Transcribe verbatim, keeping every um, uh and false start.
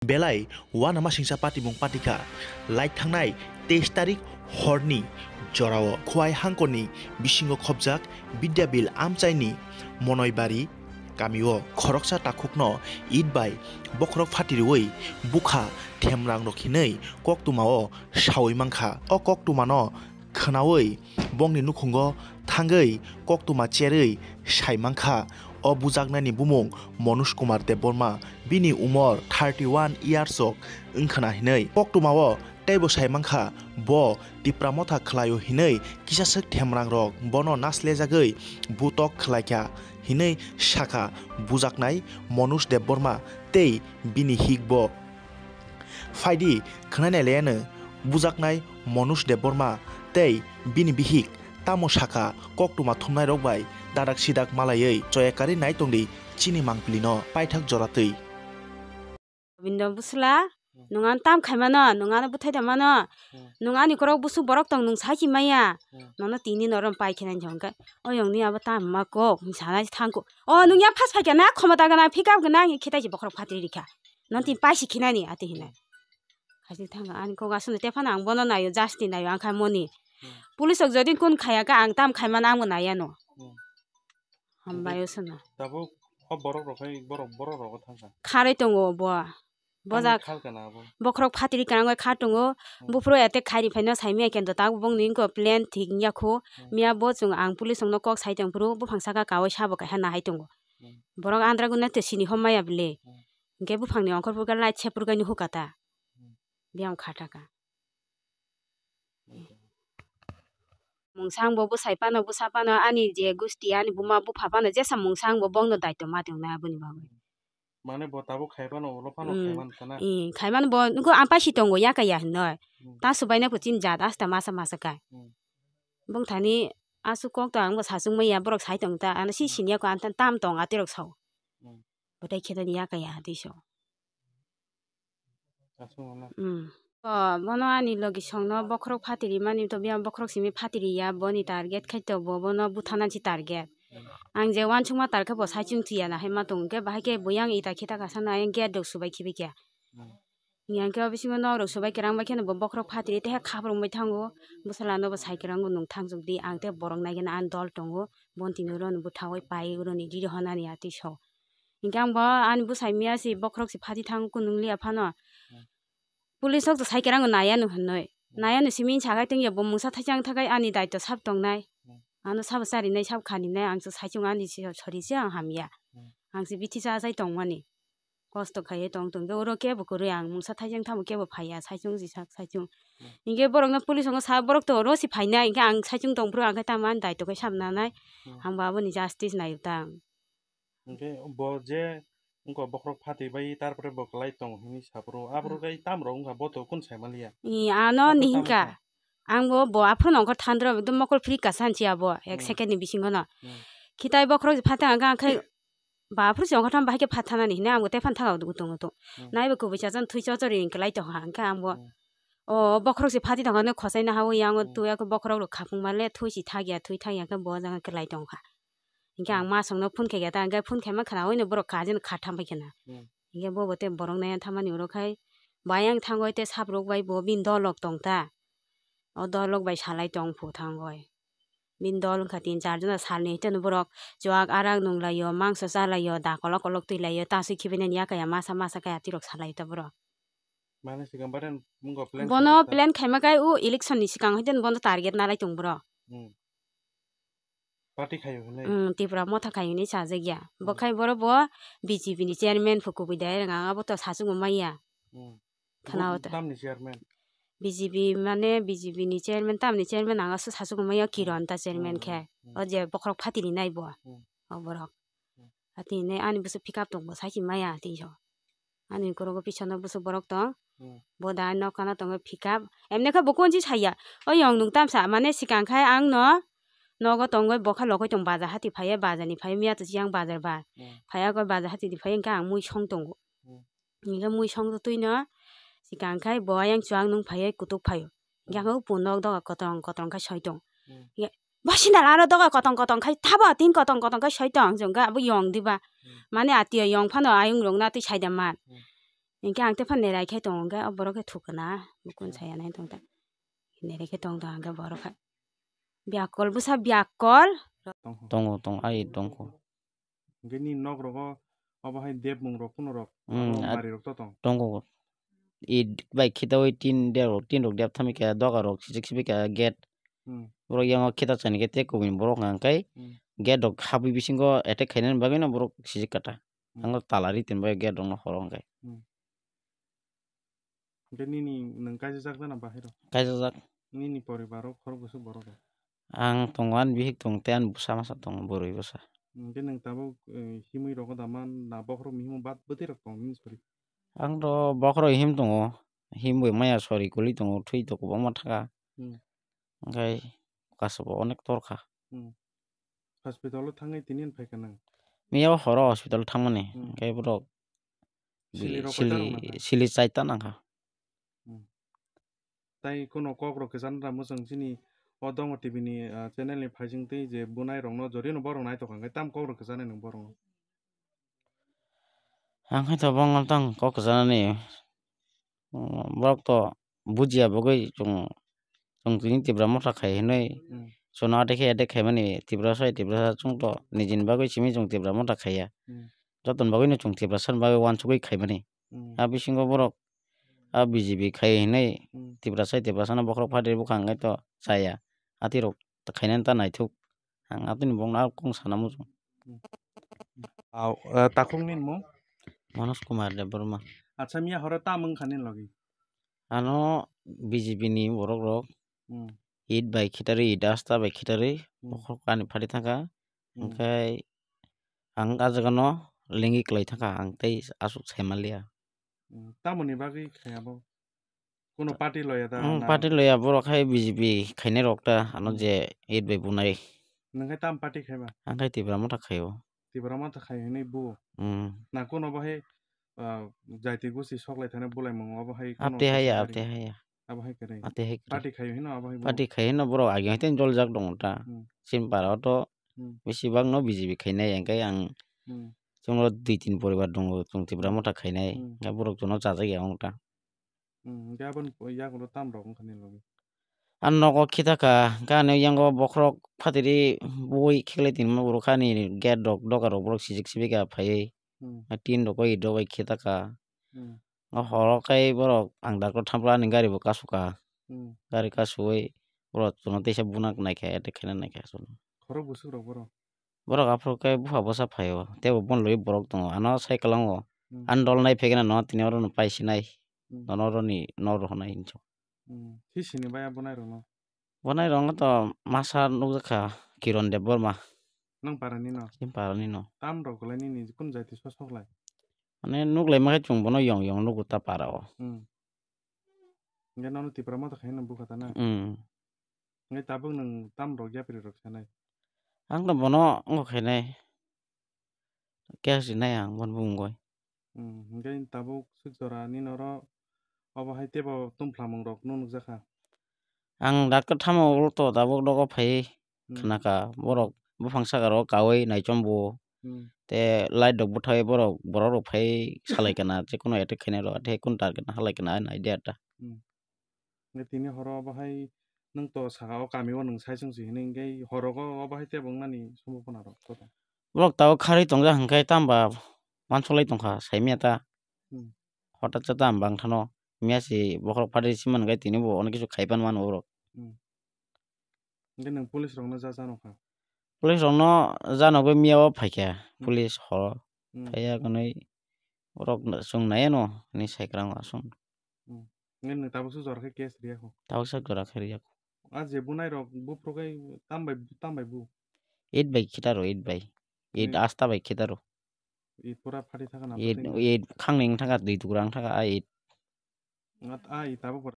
Belai uanamasingcha patimung patikha. Lait thangnai teis tarik horni jorao Khowai hangkorni bisingo khopjak Bidyabil amchaini Monoibari kamio khoroksa takhukno it bai bokhorok phatiriwi bukha themrangrok hinwi koktwmao sawi mankha. O koktwmano khwnawi bongni nukhungo thangwi koktwma cherwi sai mankha. O bujaknaini bumung Monush Kumar Debbarma, bini umor thirty one years ok wngkhana hinwi koktwmao teibo sai mankha. Bo Tipra Motha khlaio hinwi kisaswk themrangrok bono naslejagwi butok khlaikha hinwi sakha bujaknai Monush Debbarma tei bini hikbo. Phaidi khwnai nai laiano bujaknai Monush Debbarma tei bini bihik tamo sakha koktwma thumnairok bai dadak sidak malaiwi choya karwi nai tongdi chini mangpilino paithak joratwi. Gobindo bwsla, nwng ano tam khaimano, nwng ano bwthai da mano, nwng ani korok busu borok tong nwng sachi maya, nono tini norom pai khe nai hwnkhe, oyong ni abo tam ma kok hinwi sanai thangkuk. O nwng ya phas phaikha na, khomota gwnang, phikap gwnang, hinwi khitai se bokhorok phatri rikha. Nono tini paisi khinani ati hinai. Khaisik thangkha ani kok aswkno tephano ang bono naio, Justin naio, ang kha moni. Police rok jodi kun khaya kha ang tam khaimano ang bo naiya no. Hambai o sona. Tabuk o borok rok hai borok, borok rogo thangkha. Kharwi tongo bo. Bojak. Khalkha na abo. Bokhorok phatri kanang bai kha tongo. Buphuru ete khairi phaino saimaya kendo tabuk bongni wngkha plan thik wngya kho. Miya bo chwng ang police rokno kok sai tongphuru buphang saka kawi sabo kaisa nahai tongo. Borok andra guna te sini hom maya bwle. Hwnkhe buphangni ongkhorphuru khe light sepuru khe nuhukha ta. Biyang kha taka. Mungsang bo bwsai phano, bwsa phano, ani je gusti, ani buma bupha phano jesa mungsang bo bongno daityo ma tongna aboni bagwi. Mane bo tabuk khai phano, ulo phano khai man khana. Khai man bo nugo ampai si tongo ya kaya hinoi. Ta subaina pho chini jat asta masa masa kai. Bongthani aswk kok to ang bo sachung maya borok sai tong ta, ano si siniya ko antan tam tong atirok sao. Botai khe tani ya kaya twi so. Aswk wngna. Mm. O, bono ani logi songno bokhorok phatiri mani to, biyang bokhorok simi phatiri ya, boni target khai to bo, bono buthana si target. Ang je wansukma target bo saichung thuya na hai ma tong khe, bahai khe bo yang ita khita kasa na yang gate rok subai khibi khe. Yang khe o bisingo nok rok subai kwrang bai kheno bo bokhorok phatiri te khaprwng bai thango, bwsala no bo sai kwrang bo nwng thang juk di, ang te borok nai gana ani dol tongo, bon tini oro ni bwtha oi pai oro ni riri honani atwi so. Hinkhe ang bo ani bwsai miya si bokhorok si phati thang kunung liya phano. Police rok to sai kwrang nai ano hinoi. Nai ano simi sakai tongya bo mungsa thaisang thakai ani daityo sab tongnai. Ano sabo charinai sabo khaninai ang se saichung ani se sori se ang hamya. Ang se bithi cha achai tongmani. Kosto khaiye tong tong khe oro kebo kwrwi ang mungsa thaisang thamo kebo phaiya saichung jisa saichung. Hinkhe borokno police rokno sa borok to oro si phainai hinkhe ang saichung tongphuru ang khe tamo ani daityo khe sab nanai. Ang bo aboni justice naio tang. Hwnkhe bo je wngkha bokhorok phatwi bai, tarpore bo kwlai tongo hwnwi saphuru. Aphuru khe tamrok wngkha, bo to kunu sai manliya. I, ano ni hwnkha. Angbo bo aphuru nongkhor thandro ekdom mokol phiri kasan si abo ek second ni bisingo no. Khitai bokhorok phatha hwnkha, hwnkhe ba aphuru si nongkhor tham bahai khe phathanani hwnwi angbo tei phan thago tongo to. Naibo kubui chajan thui chochori kwlai tongkha, hwnkhe angbo o bokhorok si phati tongkha, hwnwi khochai no hawi yango twi, bokhorok rok khapung male thui si thakya, thui thakya khe bo jaga kwlai tongkha. Hinkhe ang masongno phone khaikha ta, hinkhe phone khaima khwnaui no borok kajino kha thambai khwna. Hinkhe bobo tei borok naiya thamani oro khai bo ayang thango tei saprok bai bo bini dolok tong ta. O dolok bai salai tong phu thango. Bini dol wngkha tin char jona salni hwnkhe borok chuak arak nunglaio, mangso chalaio, da kolok kolok twilaio, taswi khibainani yakaya masa masa kaya tirok salaio ta borok. Mane sikang baden mungo plan. Bono khaijak ta. Plan khaima kai o election ni sikang hwnkhe bono target nalai tong borok. Party khaio hwnwi? Mm, Tipra Motha khai hwnwi sajak ya. Bo khai borok bo B J P ni chairman pho kubui direct ang abo to sachung maya. Khwnao ta. Tamni chairman? B J P mane B J P ni chairman, tamni chairman ang aswk sachung maya Kiron ta chairman khe. O je bokhorok phatiri nai bo. O borok. Atini ani bwswk pick up tong bo saichi maya tini so. Ani korogo pisono bwswk borok tong. Bo da nok kana tongo pick up. Emne khe bo konji saya. O yong nung tamsa mane sikang khai ang no nogo tongoi bokha lokoi tong baja hati phaiya, baja ni phaiya miya to yang bajar ba. Phaiya koi baja hati di phaiya hwnkhe ang mui song tongo. Hwnkhe mui song twi no sikang khai bo ayang chuang nung phaiya kutuk phaio. Hwnkhe ang upo nok doga kotorong kotorong khai soi tong. Hwnkhe bo sindal aro doga kotong kotong khai thabo tin kotong kotong khai soi tong, hwnkhe abo yong diba. Mane atiya yong phano ayung rok na twi saida man. Hinkhe ang tephano nerai khe tongo, hinkhe o borok khe thukna, bukung saya nai tong ta. Nerai khe tong tong hinkhe borok khe. Biyakol, bwsa biyakol. Tongo, tongo, ai tongo. Hinkhe nini nok rogo obo hai dep mung rok kuno rok, Hmm, abo a-, mari rok to tong. Tongo. I bai khita oi tin der rok, tin rok dep thami khe doga rok sijik sibi khe gate. Hmm. Borok yango khita chani khe tei kubuni borok hwnka hwnkhe Hmm. gate rok habwi bisingo attack khainani bagwi no borok sijik kata. Hmm. Ang tala ri tin bai gate rok no horo hwnkhe. Hmm. Hinkhe nini nwng kaijajak jana bahai rok? Kaijajak. Nini poribar rok khorok bwswk borok rok? Ang tongo, ani bihik tongo, tei ani bwsa masa tongo, bwrwi bwsa. Hinkhe nwng tabuk, eh, himwi rogo da man na bokhorok himwi bad bwtwi rok tongo nini sori? Ang to bokhorok him tongo, himwi maya sori kwlwi tongo, thwi to kwbangma thaka. Hmm. Hinkhe kasabo onek torkha. Hmm. Hospital o thangwi tini phaikha nwng? Miya o horo hospital thangmani, Hmm. hinkhe borok Sili rok sili, koita rok nangkha? Sili chaita nangkha. Hmm. Tai kono kok rok kwchang da mwchang chini o Dongo T V ni, ah, channel ni phaising twi je bunai rok no jori no borok nai tokha hwnkhe tam kok rok kwchanai nwng borok no? Ang khe to bong tang kok kwchanani, um, borok to bujiya bagwi chwng, chwng tini Tipra motha khai hinwi Hmm. chwngno attack khe attack khaimani Tiprasa, Tiprasa chwng to nijini bagwi simi chwng Tipra motha khaiya. Hmm. Jotoni bagwino chwng Tiprasani bagwi uansugwi khaimani. Hmm. A bisingo borok a B J P khai hinwi Hmm. Tiprasa, Tiprasano bokhorok phatri bwkha hwnkhe to chaya. Atirok khainani ta naithok. Ang atini bongno a kung sana muchung. Hmm. Au, eh, takhuk nini mung? Manoj Kumar Debbarma. Acha, miya horo tam wngkha nini logi? Ano B J P ni borok rok Hmm. Eid bai khitarwi, Eid asta bai khitarwi, Hmm. bokhorok ani phatwi thangkha. Hmm. Hwnkhe ang a jaga no lengi kwlai thangkha, ang tei aswk sai manliya. Hmm. Tamoni bagwi khai abo? Kuno party loya da Hmm, na? Party loya, borok hai B J P khainai rok ta, ano Hmm. je Eid bai bunai. Nwng khai tam party khaiba? Ang khai Tipra motha khaio. Tipra motha khai hinwi bu? Hmm. Na kuno bo hai, ah, jaiti gusti soklai thani bulai mung abo hai kuno Ate haya, kisa ate haya. Abo hai kwrwi. Ate hai kwrwi. Party khaio hino abo hai bu? Party khai hino borok ageng hai tei joljak tongo ta. Hmm. Chini para o to Hmm. besibak no B J P khainai, hwnkhe ang Hmm. chwngno dui tin poribar tongo, chwng Tipra Hmm. motha khainai. Hmm. Hwnkhe borok jono chajak ya wng ta. Hmm, hwnkhe aboni yagulo tam rok wngkha nini logi? Ang nogo khita kha, hwnkhe ani yango bokhorok phatiri bui khiklai tongma borok kha ani gate rok doga rok borok sijik sibika phaiwi. Hmm. A tin rok bai rok bai khita kha. Hmm. O horo khe borok ang doctor thampla ani gari bo kasu kha. Hmm. Gari kasuwi borok chwngno teisa buna naikha, attack khaina naikha chwngno. Khorok bwswk rok borok? Borok aphuru khe bupha bwsa phaio, teibo bono lwi borok tongo. Ano cycle o, Hmm. ano dol nai phegena no tini oro no paisinai. Hmm. Nono oro ni no rohornai hinwi. Hmm. Sisini bai abo nai rokno? Bo nai rokno to masa nukjakha Kiron Debbarma. Nang para ni no? Chini para ni no. Tam rok le nini kun jati so sok lai? Mane nuklai ma khe chwng bono yong yong nugo ta para o. Hmm. Hingke nono Tipra motha khaina bukha ta na? Hmm. Hingke tabuk nwng tam rok yapri rok sanai? Ang to bono wngkha khainai. Khe sinai ang bono bumungoi. Hmm, hingke tabuk suk jora nini oro obo hai tebo tumphlamung rok no nukjakha? Ang daktor thamo ulo to tabuk dogo phai Hmm. khna kha borok buphang saka rok kaui naichom bo. Hmm. Te light rok bwthai borok, borok rok phai salai kana, je kono attack khainai rok, attack kono target halai kana, ani idea ta. Hmm. Hingke tini horo obo hai nwng to saka o kami o nwng sai chwng si hinui hingke horo go obo hai tebo wngnani sombopona rok joto. Borok tabuk kharwi tongjak hingke tamo ba uansuk lai tongkha, saimanya ta. Hmm. Hothat sa tamo bangthano, miya si bokhorok phatri si man khe tini bo onek kisu khai pan mano borok. Hmm. Hingke nwng police rokno ja janokha? Police rokno janogwi miya o phaikha, Hmm. police horo. Hmm. Phaiya hwnwi borok chwng naiya no hinwi sai kwrang aswk. Hmm. Hingke nwng tabuk se jora khe case riya kho? Tabuk se jora khe riya kho. A je bunai rok buphuru khe tam bai, tam bai bu? Eight bai khitaro, eight bai. Eight Hmm. asta bai khitaro. Eight pura phatwi thaka na Eight, phatwi? Eight khangni wng thaka, dui tukra wng thaka, a eight. At-, a i tabuk bo